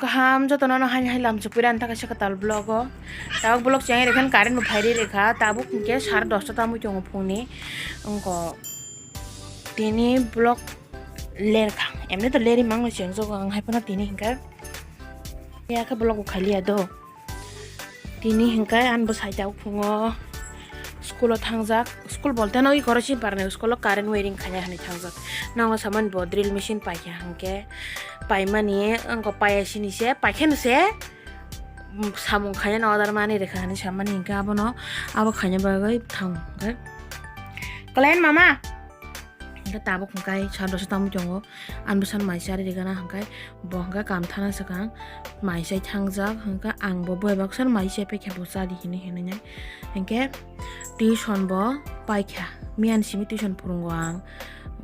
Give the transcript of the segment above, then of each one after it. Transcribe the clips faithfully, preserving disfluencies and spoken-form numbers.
Kaham jotono no haini hai lamchuk pira ani thaka se kwtal vlog o. Tabuk vlog cheng rekha, current bo phai ri rekha. Tabuk hinkhe sare dosta tamwi tongo phungni. Wngkha tini vlog lerkha. Emni to leri mangno cheng jogo ang hai phano tini hinkhe. Ya khe vlog bo khailiya do. Tini hinkhe ani bwsai tabuk phungo school o thangjak. School bolte no i koro si parne school o current wiring khaina hinwi thangjak. Nono samani bo drill machine paikha hinkhe. Paimani wngkha paiya sini se, paikhe no se, mm, samung khaina order mani rekha hinwi samani hinkhe abono abo khaina bagwi thango hinkhe. Kalen mama. Hinkhe tabuk hinkhe sar dosa tamwi tongo. Ani bwsano mai chari rigana hinkhe bo hinkhe kam thana swkang mai chai thangjak hinkhe ang bo boi baksa mai chai paikha bo chadi hinwi hinwi nai. Hinkhe tuition bo paikha. Miyani simi tuition phurungo ang.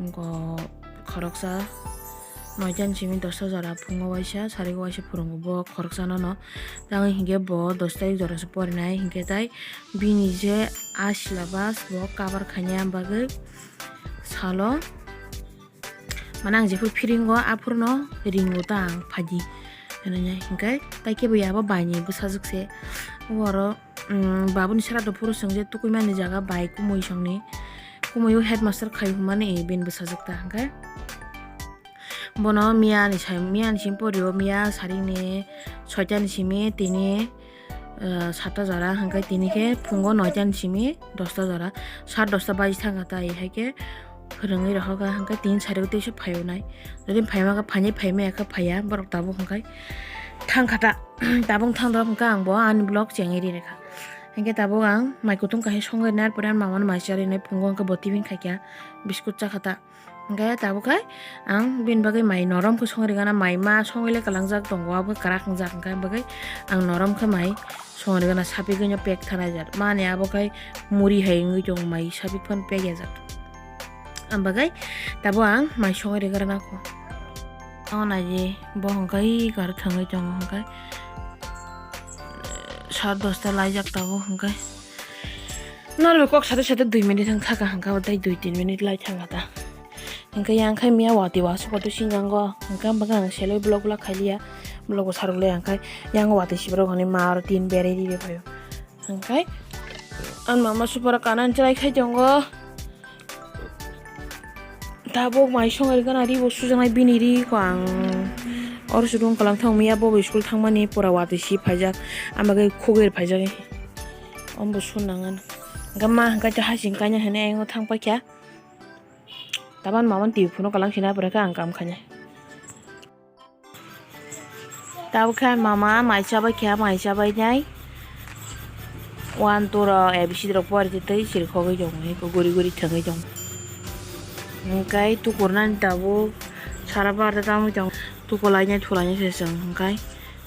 Wngkha khoroksa noita ni simi dosta jora phungo waisa sarigo waisa phurungo bo khoroksa nono. Tamo hinkhe bo dosta jora se porinai hinkhe tai bini je a syllabus bo cover khaina bagwi salo. Mane ang jephuru phiringo aphuru no ringo ta ang phaidi hinwi hinkhe tai kebo ya bo bai ni bwsajwk se oro. Babuni sara do phuru swngjak tukui mani jaga bai kumui songni kumui o headmaster khai hwnmani bini bwsajwk ta hinkhe bono miya ni sai miya ni simi porio miya saringni soita ni simi tini. Sata jora hinkhe tini khe phungo noita ni simi dosta jora sat dosta baji thangkha tai hai khe phwrwngwi rohorkha hinkhe tini sari o teisa phaio nai jodi phaima khe phainai phaimaya khe phaiya borok tabuk hinkhe thangkha ta tabuk thangdok hinkhe ang bo ani vlog chengwi ri rikha hinkhe tabuk ang mai kutung kaisa songwi nar pore ani mama no mai charwi nai phungo hinkhe bo tiffin khaikha biscuit chakha ta. Hinkhe tabuk khe ang bini bagwi mai norom khe songwi rwgana, mai ma songwi le kwlangjak tongo, abo kwrak wngjak, hinkhe bagwi ang norom khe mai songwi rwgana, sapik no pek thanai jak mani, abo khe muri hai wngwi tongo, mai sapik phano pek ya jak. Ang bagwi tabuk ang mai songwi rwgana kho. Ang naidi bo hinkhe gari thangwi tongo, hinkhe sat dosta laijak tabuk, hinkhe norok kok sade sade dui minute wng thaka, hinkhe abo tei dui tin minute lai thangkha ta. Hinkhe yang khe miya watwi wasuk watwi sinjango, hinkhe ang bagwi ang selai vlog vlog khailiya, vlog bo sarwk le ang khe yang watwi sibrok hinwi ma aro tin berwi rw phaio. Hinkhe ang mama supra kanani chwrai khai tongo. Tabuk mai songwi rwgana ri bo sujaknai bini ri ko ang oro chwrwng kwlwng thang miya bo school thangmani pura watwi si phaijak, ang bagwi khugwi phaijak. Omo bo sun nang ano. Hinkhe ma hinkhe hasing kaina hinwi ayang thang paikha. Tabuk mama twi phunuk kwlwng sina pore khe ang kam khainai. Tabuk khe mama mai chabai kha, mai chabai nai. One, two rok, A B C D rok pori twi sirkhogwi tongo, eko guri guri thangwi tongo. Hinkhe tukurnani tabuk sara barda tangwi tongo. Tukulainai thulainai se chwng hinkhe.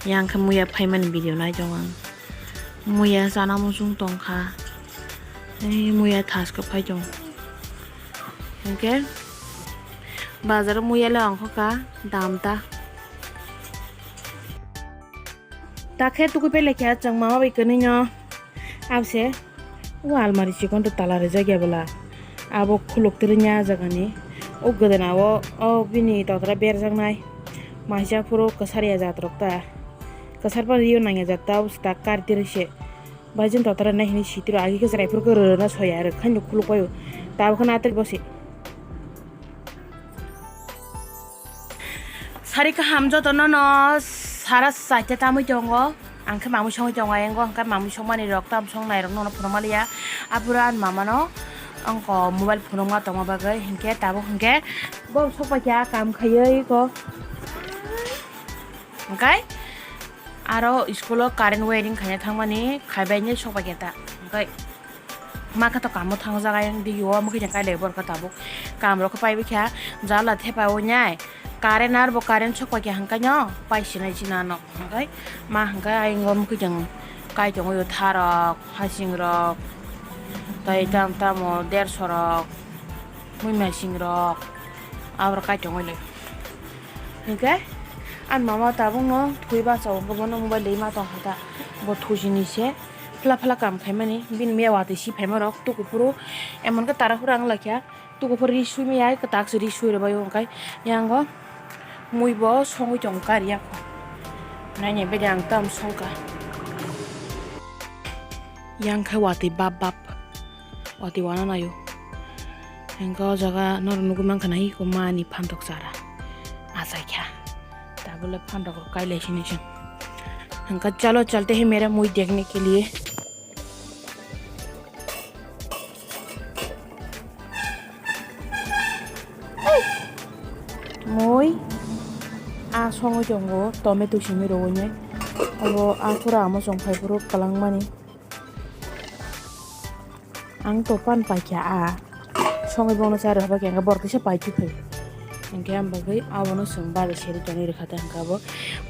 Yang khe muya phaimani video nai tongo ang. Muya chana muchung tongkha. Ei muya thaskhe phai tongo. Hinkhe bazaro muya le ongkha dam ta. Takhe tukui pele khe chwng mama bai kwnwi no abse o almari chikon to tala rijak ya bwla abo khuluk twrwnya jagani o gwdana o o bini totra berjaknai maisa phuru kwsar ya jat rok ta kwsar pa rio nang ya jat ta abse ta kar twrwi se. Bai chwng totra nai hinwi sitiro agi khe chwrai phuru kwrwrwna soya rwkhaino khulukbaio. Tabukhe naitwk bosi. Sari kaham jotono no sara saita tamwi tongo. Ang khe mamwi songwi tongo, ayang o hwnkhe mamwi songmani rok tam songnai rok nono phunukma liya. Aphuru ani mama no wngkha mobile phunukma tongma bagwi hinkhe tabuk hinkhe bo sokpakya kam khaiwi ko. Hwnkhe aro school o current wiring khaina thangmani khaibaini sokpakya ta. Hwnkhe ma khe to kamo thangjak ayang digi o mokhe kailai borok khe tabuk kam rok khe paibai kha jala thepa o nyai current arbo current sokpakya hwnkhe no paisinai china no hwnkhe ma hwnkhe ayang o mokhe kai tongwi tharok hasing rok tei tam tamo derso rok. Mui maising rok aboro kai tongwi lai. Hinkhe ani mama tabukno thwi bacha o bono mobile dei ma tong kha ta. Bo thujini se phla phla kam khaimani bini miya watwi si phaima rok tuku phuru emon khe tara phuru ang lakha tuku phuru ri sui maya kwtak se ri sui rwbaio hwnkhe yango mui bo songwi tong kariya kho. Naini bede ang tam songkha. Yang khe watwi bap bap. Watwi wana nayo. Hingke o jaga norok nugwi mankha na iko mani phantok chara. Achaikha. Tabole phantok rok kailai sini chwng. Hingke chalo chalte hai mere mui dekne ke liye. Mui a songwi tongo, tomato simi rwui nai. Abo a pura amo chong phai phuru kwlangmani. Ang to pan paikha a songwi bono cha rwkha khe borok kisa paithai phai. Hingke ang bagwi abono chwng bari seri tonwi rwkha ta hingke abo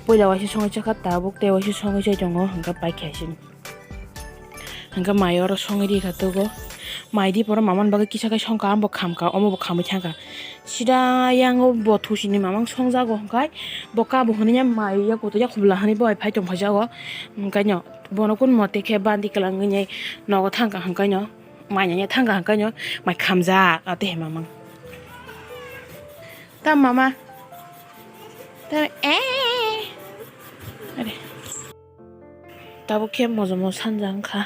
puila waisa songwi chakha tabuk tei waisa songwi chai tongo hingke paikha chini. Hingke mai oro songwi rikha tugo. Mai di poro mamani bagwi kisa khe songkha, ambo khamkha, omo bo khamwi thangkha. Sida yango bo thusini mamang songjago hwnkhe bo kabo hwnwi ya mai ya koto ya khobla hwnwi bo hai phai tongphai jago. Hwnkhe no bono kun mote khe bandi kwlangwi nai nogo thangkha hwnkhe no mai nanya thangkha hwnkhe no mai khamjak ate hai mamang. Ta mama. Ta eh. Are. Tabuk khe mojomo sanja wngkha.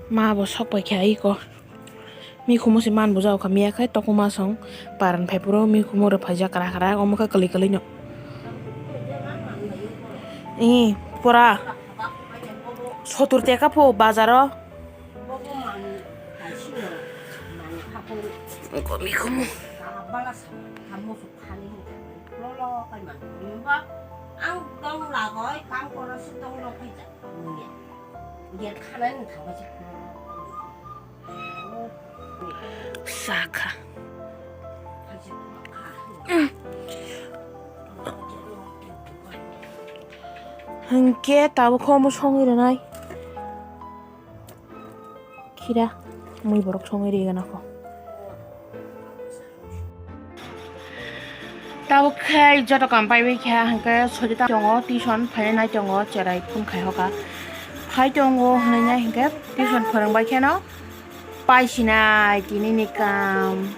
Ma bo sok pai khe aiko. Mikhumo se man buja okha miya khai tokuma song paran phai puro mikhumo rw phaijak kara kara omo khe kwlwi kwlwi no. Ee pura sotur teka pho bazaro. Mikhumo. Ang tong lagoi, kam koro se tong lo phaijak. Muya. Gate khanani thangbai se kho. Sakha. Hingke tabuk kho omo songwi rwnai. Khira mui borok songwi rigana kho. Tabuk khe joto kam paibai khe hingke sojita tongo, tuition phainai tongo, cherai phone khai hoka. Phai tongo hwnwi nai hingke tuition phwrwngbai kheno paisinai tini ni kam.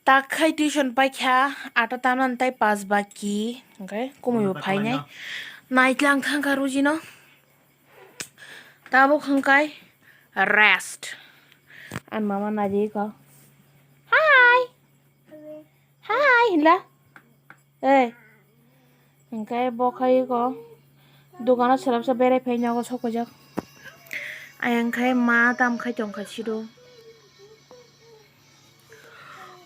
Tak khai tuition paikha, ata tamnani tai pas baki, hingke kumui bo phainai. Naitlang thangkha rujino. Tabuk hingkai rest. Ani mama naidi ko. Hi. Hi hinla. Ei. Hingke bo khai ko. Dogano selabsa berai phai nogo sok paijak. Ayang khai ma tam khai tongkha sido.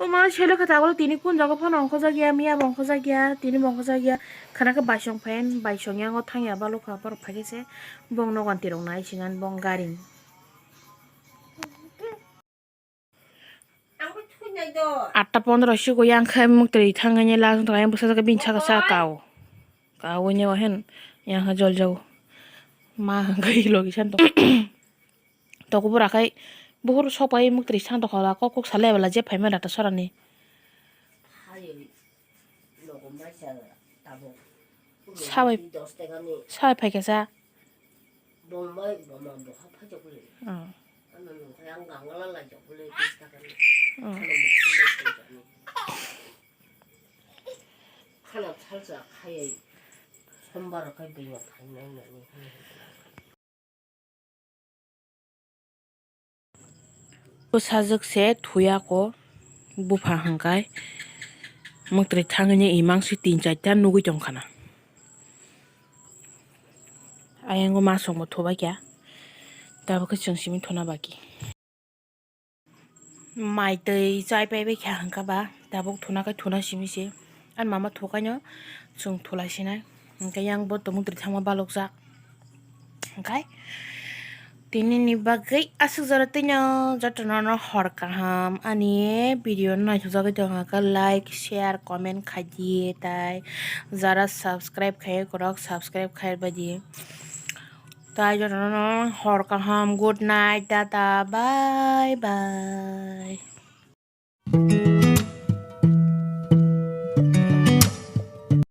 O ma sele kha tagolo tini kun jaga phano ongkhojak ya, miya bo ongkhojak ya, tini bo ongkhojak ya. Khana khe baisong phan, baisong yango thangya balokha borok phaikhe se bong nogon tirok nai singan bong garing. Atta pondro sigo yang khe muktwi thangani lajwng thangani bwsajak bini saka saka kao. Kaui ni ohen yang khe jol jago. Ma hwnkhe logi san tong. Tokobora khai buhur sopai muktwi sang tokhola kok kok salai bwla je phaima rata sorani. Sabai, sabai phaikha sa. Khana salsa khai sombar khai bini phainai nani. Bwsajwk se thuya ko bupha hwnkhe mwktwi thangwi imang se tin charta nugwi tongkhana. Ayang o masong bo thubaikha tabukhe chwng simi thuna baki. Mai twi chai paibai kha hwnkha ba tabuk thuna khe thuna simi se ani mama thukaino chwng thulai sinai hwnkhe yang bo tongmung twi thangma balokjak hwnkhe tini ni bagwi aswk jora twino jotono no hor kaham ani video no naithokjagwi tongkha khe like share comment khaidi tai jara subscribe khai kwrwk subscribe khai baidi. Tai jotono hor kaham, good night, tata, bye bye.